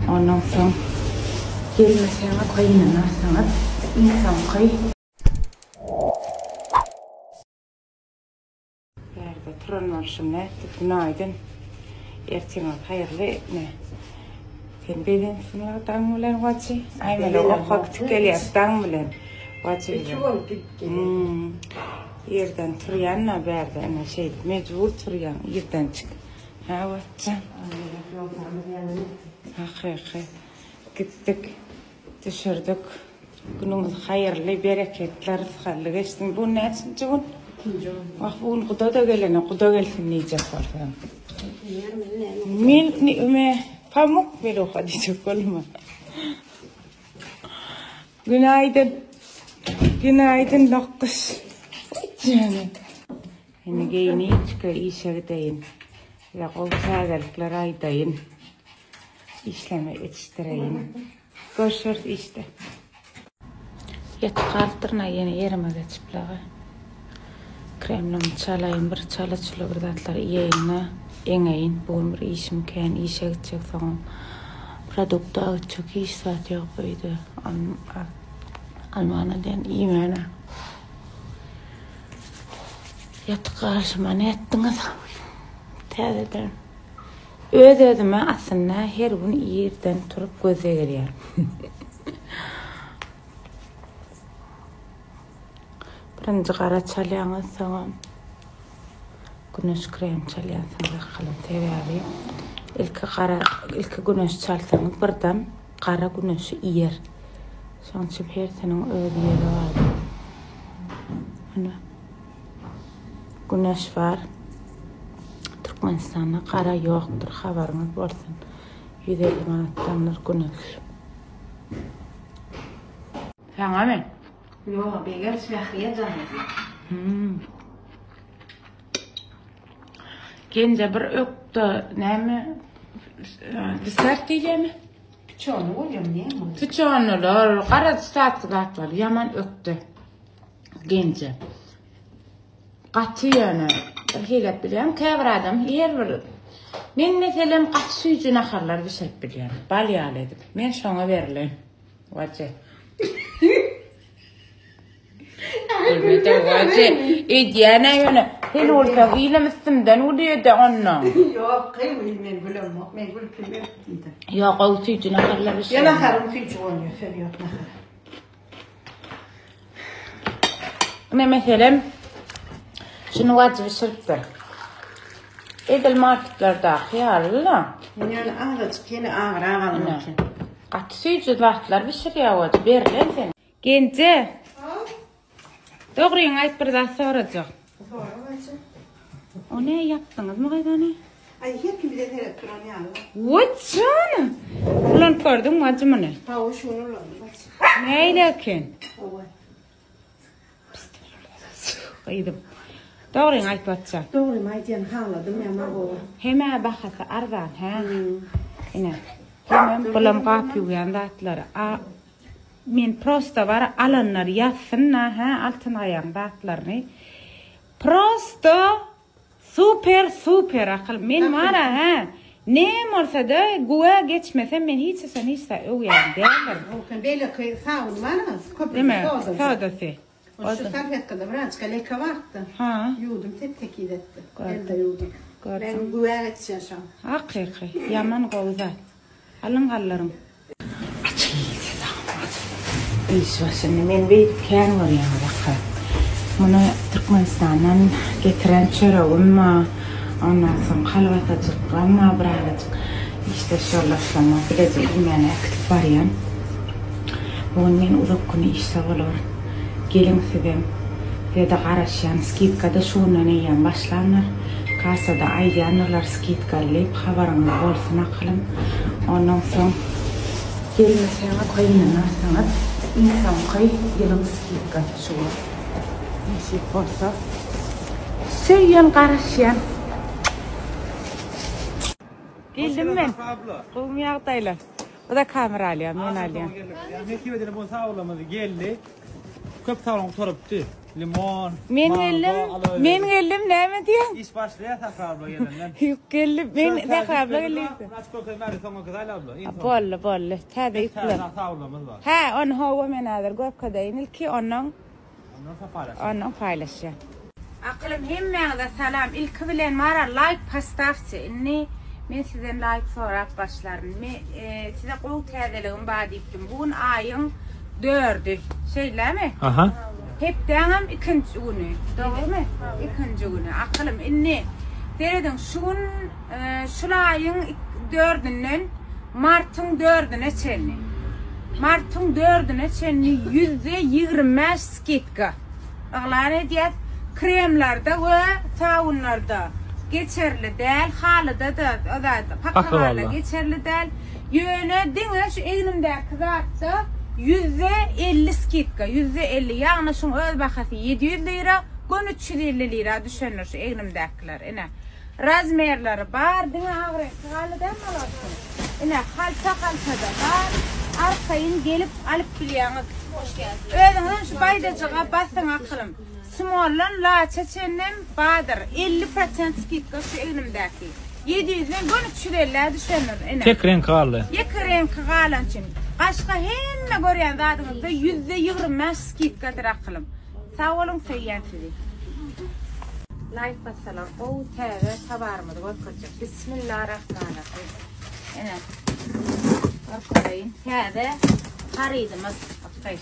Ondan soň gelmeseňiz gynanarsyňyz. Iň soňky. Bärde turan bolşum nätdi? Günaýdyn. Ertiriňiz haýyrly. Ne? Sen begensiň daň bilen waçy. Aýmele oka gitip gelýär daň bilen. Waçy bilen. Iki bolup gidip gelýär. Irden turýan-da bärde ine şeýdip mejbur turýaň irdençik. Hä Watjan? Hakyky. Gitdik. Düşürdik. Günüňiz haýyrly, bereketli, rysgally geçsin. Bu gün näçinji gün? Ikinji gün. Wah, bu gün guda-da gelene, guda gelsin diýjek bolsaň. Men me pamuk meluha diýjek bolma. Günaydın. Günaydın lokkuş. Jany. Indi geýinip işe gideýin. Size gowy täzelikler aýdaýyn. Işleme ýetişdireýin. Görüşeris işde. Ýatyp galypdyryn-a ýene ýerime geçip laga. Kremlimi çalaýyn, bir çala-çula bir zatlar iýeýin-de, eňeýin. Bu gün bir işim kän, işe gitjek soňam produkta gitjek, hiç zat ýok öýde. Almana diýen iýmän-ä. Ýatyp galyşyma nätdiňiz? Täzeden. Öz-özüme aslynda her gün irden turup göz degirýän. Birinji gara çalýaňyz, soňam güneş krem çalýansyňyz akalym. Sebäbi ilki gara, ilki güneş çalsaňyz birden gara güneşi iýer. Şonuň üçin hersiniň öz ýeri bar. Ine. Güneş bar. Türkmenistanda gara ýokdur, habaryňyz bolsun. 150 manatdandyr güneş. Saňa men. Ýok, Begenç Mähriye jaň edýär. Hmm. Genje bir ökde näme desert diýilýärmi? Piçony bolýar, näme? Piçonylar, gara tatly zatlar ýaman ökde. Genje. Gaty ýöne bir hilep bilýän käbir adam her bir men meselem gaty süýji naharlar bişirip bilýän. Bal ýaly edip. Men şoňa berlen. Waje. Gülmede waje. Edýän-ä ýöne. Sen bolsaň ilem üstümden gülýedi onda. Ýok, gyz men gülemok. Men gülküm ýok diýdi. Ýok, gowy süýji naharlar bişirýän. Ýa naharym süýji bolýar, söz ýok nahar. Ine meselem şuny wajy bişiripdir. Edil marketlerdäki ýaly-la. Ýöne azajyk ýene agyrak almak. Gaty süýji zatlar bişirýär wajy. Berlen sen. Genje. Dogryňy aýt bir zat sorajak. Sora wajy. O ne ýapdyňyzmy gyz ony? Aý her kim bize seret duran ýaly. What jana? Ulanyp gördüňmi wajy muny? Hawa şuny ulandym wajy. Nähili eken? Hawa. Gyzym. Dogryňy aýt wajy. Dogrymy aýdýan haladym ýaman gowy. Hemä bahasy arzan hä? Ine. Hemem bulam gap ýuwýan zatlary. A Men prosta bar alanlar ýazsyn-da hä Altyn Gaýaň zatlaryny. Prosto super super akyl. Men bar-a hä nem bolsa-da güwä geçmesem men hiç haçan hiç zat öwýän däldirin. Owken beýleki sabyn bar-a köpürji Neme sodasy. sodasy. Şu salfetkada birazjyk leke bardy. Ha. Ýuwdum tep tekiz etdi. Gördüm. Elde ýuwdum. Gördüm. Men güwä geçýän şoň. Hakyky ýaman gowy zat. Alyň gallaryň. Açyl sezam açyl. Iş başynda men beýdip kän görýän waka. Muny Türkmenistandan getiren çöregim bar. Ondan soň halwasajyklam bar birazajyk. Işdeş ýoldaşlaryma bileje iýmäne äkidip barýan. Bu gün men uzak gün işde bolaryn. Geliň sizem. Size-de garaşýan. Skidka-da şu günden eýýäm başlandyr. Kassada aýdýandyrlar skidkaly diýip, habaryňyz bolsun akylym. Ondan soň gelmeseňiz gynanarsyňyz. Iň soňky ýylyň skidkasy şu gün. Nesip bolsa. Söýýän garaşýan. Geldim men. Gowumy ýagdaýlar? Bu da kamera alýar, men alýan. Nesip edene bu sagbolumyz geldi. Köp sag boluň gutarypdy. Limon. Men geldim. Men geldim näme diýýäň? Iş başlaýar Sähra abla gelenden. Ýük geldi. Men Sähra abla geldi. Açyp görkezmäli soň görkezäýli abla. Boldy, boldy. Täze ýükler. Täze sabunlarymyz bar. Hä, ony hawa men häzir görkezeýin ilki ondan. Ondan soň paýlaşýan. Ondan paýlaşýan. Akylym hemmäňize salam ilki bilen bara laýk postawçe indi men sizden laýk sorap başlaryn me size gowy täzeligim bar diýipdim bu gün aýyň dördi şeýlemi Aha. Hepdäňem ikinji güni dogrymy ikinji güni akylym indi serediň şu gün şul aýyň dördünden martyň dördüne çenli martyň dördüne çenli 25% skidka Yglan edýäs, kremlerde we sabunlarda geçerli däl, halyda-da, o zat, pakawalda geçerli däl. Ýöne diňe şu egnimdäki zatda 50% skidka, 50%, ýagny şuň öz bahasy 700 lira, göni 350 lira düşendir şu egnimdäkiler. Ine, Razmerleri bar diňe ak reňki galdy dämi Malatyn? Ine halta haltada bar arkaýyn gelip alyp bilýäňiz. Özüňizem şu baýdajyga basyň akylym. Smoldan laça çenlem bardyr. 50 prosent skidka şu egnimdäki. 700-den göni 350-ä düşendir ine. Tek reňki galdy. Ýeke reňki galan üçin. Başga hemme görýän zadyňyzda 25% skidkadyr akylym. Sag boluň söýýän sizi. Laýk bassalar gowy täze towarymyzy görkezjek. Bismillah rahman rahim. Ene. Görkezeýin. Täze harydymyz. Okey.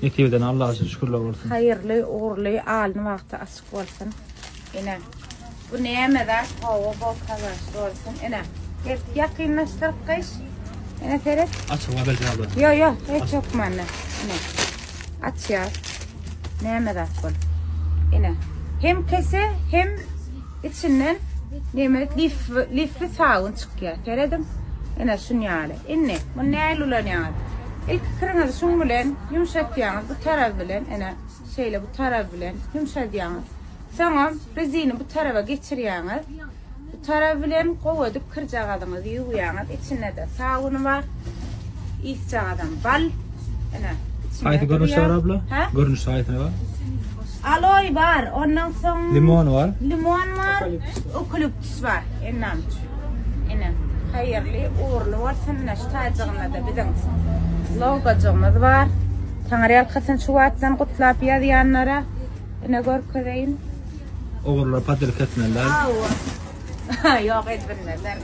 Nesip eden Allaha şükürler bolsun. Haýyrly, ugurly, alny wagty açyk bolsun. Ene. Bu näme zat? Hawa, bol gazançly bolsun. Ene. Gel, ýakynlaşdyryp gyş. Ene seret. Açyk bar belki abla. Ýok, ýok, hiç hökmany. Ene. Açýar. Näme zat bul? Ene. Hem kese, hem içinden neme lif, lifli sabun çykýar. Serediň. Ene şun ýaly. Indi muny nähili ulanýaňyz? Ilki kiriňizi şuň bilen ýumşatýaňyz, bu tarap bilen, ene şeýle bu tarap bilen ýumşadýaňyz. Soňam rezini bu taraba geçirýäňiz. Bu tarap bilen gowy edip kirjagazyňyzy ýuwýaňyz. Içinde-de sabyny bar. Ysjagazam bal. Ine, içinde Haýsy görnüşi bar abla? Hä? Görnüşi haýsy bar? Aloe bar. Ondan soň limon bar. Limon bar. Eukaliptus bar. Ennam üçin. Ine, haýyrly, uğurly bolsun. Ine şu taýjygynda-da biziň logojygymyz bar. Taňryýalkasyn şu wagtdan gutlap ýazýanlara. Ine görkezeýin. Ogurlar podelka etmeliler. Hawa. Ýok edilmezler.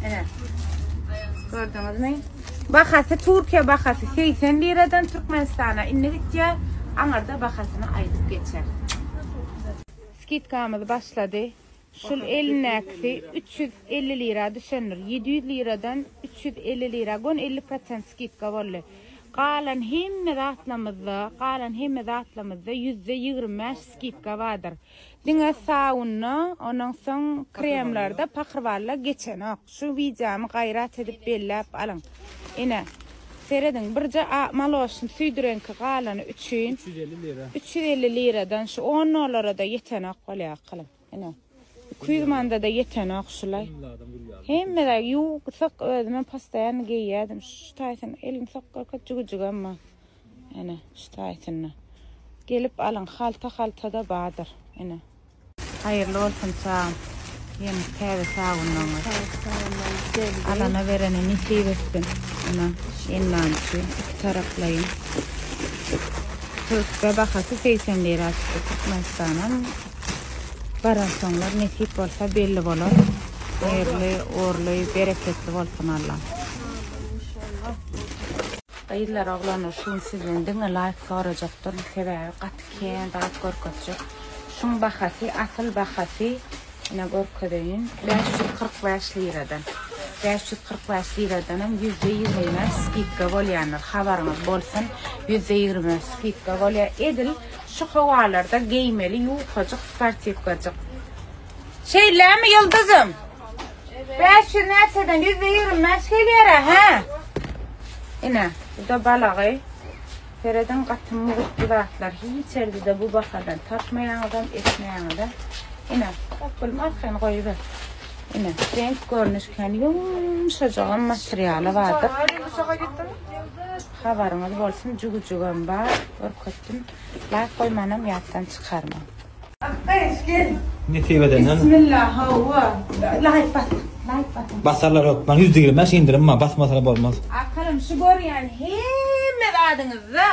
Ine. Gördüňizmi? Bahasy Türkiýe bahasy 80 liradan Türkmenistana indi gitýär. Aňyrda bahasyny aýdyp geçer. Skidkamyz başlady. Şul elindäkisi 350 lira düşendir. 700 liradan 350 lira, gön 50% skidka boldy. Galan hemme zatlamyzda, galan hemme zatlamyzda 25% skidka bardyr. Diňe saunda, ondan soň kremlerde, pakrwalda geçenok. Şu wideomy gaýrat edip belläp alyň. Ine, serediň, birje maloşny süýdi reňki galany üçin 350 lira. 350 liradan şu 10 dollara-da ýetenok bolýar akylym. Ine. 200 manda-da ýetenok şulay. Hemme zat ýuw, syk, özümem postoýanny geýýärdim. Şu taýsyny elini sok görkez jügüjigem bar. Ine, şu taýsyny. Gelip alyň, halta-halta-da bardyr. Ine. Haýyrly bolsun çagam. Ýene täze sabunlaryňyz. Alana berene nesip etsin. Ine, endançy iki taraplaýyn. Türkde bahasy 80 lira çykdy. Türkmenistanam baransoňlar nesip bolsa belli bolar. Haýyrly, uğurly, bereketli bolsun Allam. Gyzlar oglanlar şu gün sizden diňe laýk sorajakdyryn sebäbi gaty kän zat görkezjek. Şuň bahasy asyl bahasy ine görkezeýin 545 liradan. 545 liradanam 25% skidka bolýandyr habaryňyz bolsun 25% skidka bolýar edil şu howalarda geýmeli ýukajyk sportiwkajyk. Şeýlemi Ýyldyzym? 500 näçeden 25% gelýär hä? Ine, bu da balagy. Serediň gaty mugt bu zatlar. Hiç ýerde-de bu bahadan tapmaýaňyzam, etmeýäňizem. Ine, gülüm arkaýyn goýuber. Ine, reňk görnüş kän ýumşajygam materialy bardyr. Habaryňyz bolsun jügüjigem bar görkezdim. Laýk goýmanam ýatdan çykarmaň. Akgyş gel. Nesip edenden. Bismillah hawa. Laýk bas. Laýk basyň. Basarlar hökman 125 indirim bar basmasalar bolmaz. Akylym şu görýän hemme zadyňyzda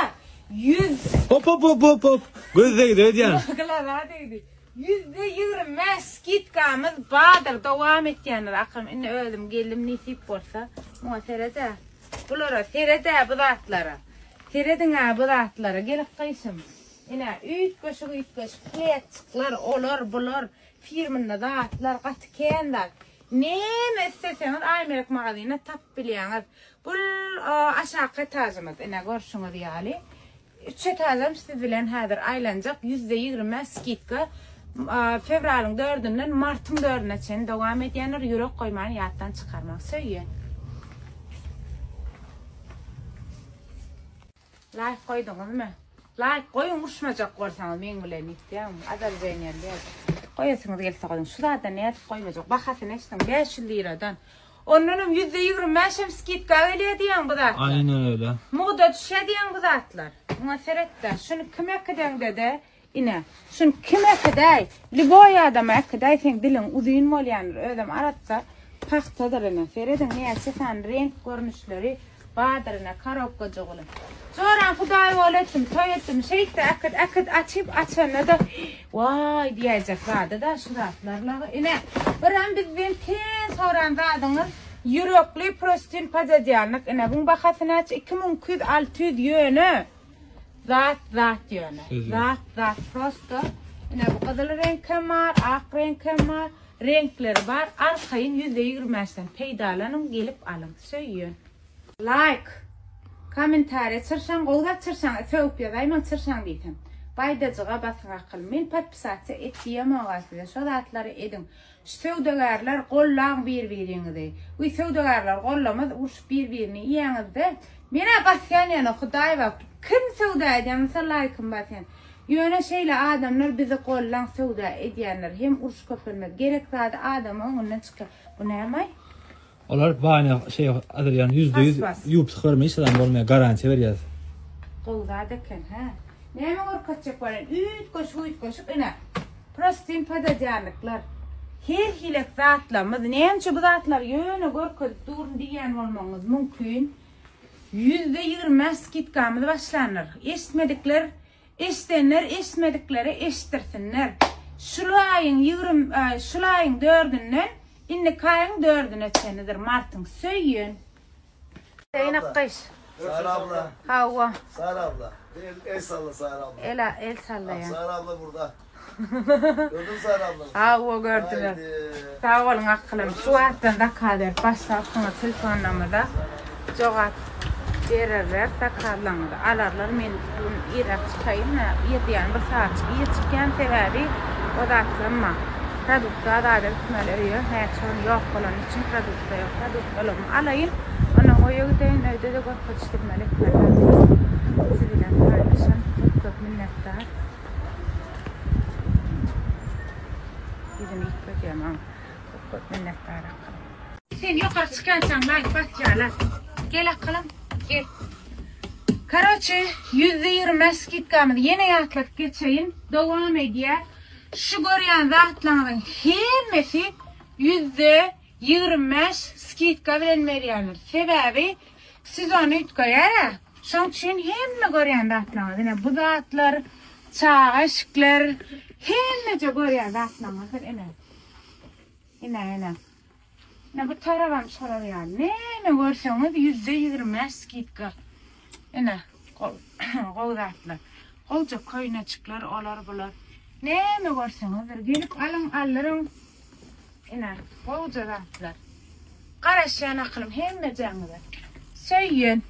100 Hop hop hop hop hop. Göz degdi ödýän. Glaza degdi. 25% skidkamyz bardyr dowam etýändir akylym indi özüm geldim nesip bolsa. Muňa seredä. Bulara seredä bu zatlara. Serediň-ä bu zatlara. Gel gyşym. Ine, üýtgeşik-üýtgeşik pletçikler, olar, bular, firminde zatlar, gaty kän zat. Näme isleseňiz Aýmelek magazynda tapyp bilýäňiz. Bul aşaky etažymyz, ine, görşüňiz ýaly. Üç etažam siz bilen häzir aýlanjak, 25% skidka fewralyň dördünden martyň dördüne çenli dowam edýändir. Ýürek goýman ýatdan çykarmaň. Söýýän. Laýk goýduňyzmy? Laýk goýuň urşmajak bolsaňyz meň bilen diýýän. Azaljenýan däl. Goýasyňyz gelse goýuň. Şu zatdan nädip goýmajak? Bahasyny eşdiň 500 liradan. Ondanam 25% hem skidka gelýär diýýän bu zatlar. Aynen öyle. Muda düşýär diýýän bu zatlar. Muňa seret-de, şuny kim äkideňde-de, ine, şuny kim äkidäý, lýuboý adama äkidäý, seň diliň uzyn bolýandyr, özem arassa pagtadyr ine. Serediň näçe sany reňk görnüşleri bardyr ine, korobkajygyny. Joram Hudaý bol etsin, toý etdim, şeýtde äkit, äkit, açyp, açanda-da, waý diýäýjek zady-da şu zatlar. Ine, birem bizden kän soran zadyňyz ýürekli prostin pododýalnik. Ine, buň bahasy näçe? 2200, 600 ýöne. Zat, zat ýöne. Zat, zat prosto. Ine, bu gyzyl reňk hem bar, ak reňk hem bar. Reňkleri bar. Arkaýyn 25%-den peýdalanyň, gelip alyň. Söýýän. Like. Kommentariýa çyrşaň, gowy zat çyrşaň, sögüp ýazaýmaň çyrşaň diýsem. Baýdajyga basyň akyl. Men podpisasiýa et diýemog-a size. Şo zatlary ediň. Şu söwdagärler gollaň bir-biriňizi. Wiý söwdagärler gollamaz urşup bir-birini iýäňizde. Men-ä basýan ýöne Hudaý bar. Kim söwda edýän bolsa laýkymy basýan. Ýöne şeýle adamlar bizi gollaň söwda edýänler hem uruş köpelmez. Gerek zady adamyň öňünden çykýar. Bu nämaý? Olar banya şey azalýan %100 ýuwup sykyberme hiç zadam bolmaýar garantiýa berýäs. Gowy zat eken hä. Näme görkezjek bolýan üýtgeşik üýtgeşik ine prostin pododýarlyklar her hilek zatlarymyz näme üçin bu zatlary ýöne görkezip durun diýýän bolmagyňyz mümkin. 25% skidkamyz başlandyr. Eşitmedikler Eşdenler eşitmediklere eşitdirsinler. Şul aýyň ýigrim şul aýyň dördünden indiki aýyň dördüne çenlidir martyň. Söýün. Zeýnep gyş. Sara abla. Hawa. Sara abla. Bir el, el salla Sara abla. El, el sallaýan. Sara abla burada. Gördün Sara abla. Hawa gördüler. Sag boluň akylym. Şu wagtdan zakaz berip başlapsyňyz telefonlarymyza jogap bererler zakazlaryňyzy alarlar. Men bu gün irräk çykaýyn. Ir diýýän bir sagatjyk ir çykýan sebäbi o zatlamma. Produkta zada gitmeli öýe. Näçe gün ýok bolany üçin produkta ýok. Produktalarymy alaýyn. Ondan öýe gideýin. Öýde-de görkezişdirmeli etmeli zatlarym. Siz bilen paýlaşan. Köp köp minnetdar. Ýüzüni üýtgedýär maň. Köp köp minnetdar akylym. Sen ýokary çykýançaň laýk basýarlar. Gel akylym, gel. Karoçe, 25% skidkamyzy ýene ýatladyp geçeýin. Dowam edýär. Şu görýän zatlaryňyzyň hemmesi 25% skidka bilen berýärler. Sebäbi sezon üýtgeýär-ä. Şoň üçin hemme görýän zatlaryňyz, ine bu zatlar, çaga eşikler, hemmeje görýän zatlaryňyzdyr ine. Ine, ine. Ine bu tarabam şolar ýaly. Näme görseňiz 25% skidka. Ine, gowy zatlar. Gowja köýnejikler, olar bular. Näme görseňizdir, gelip alyň, aldyryň. Ine, gowja zatlar. Garaşýan akylym hemmejeňize. Söýýän.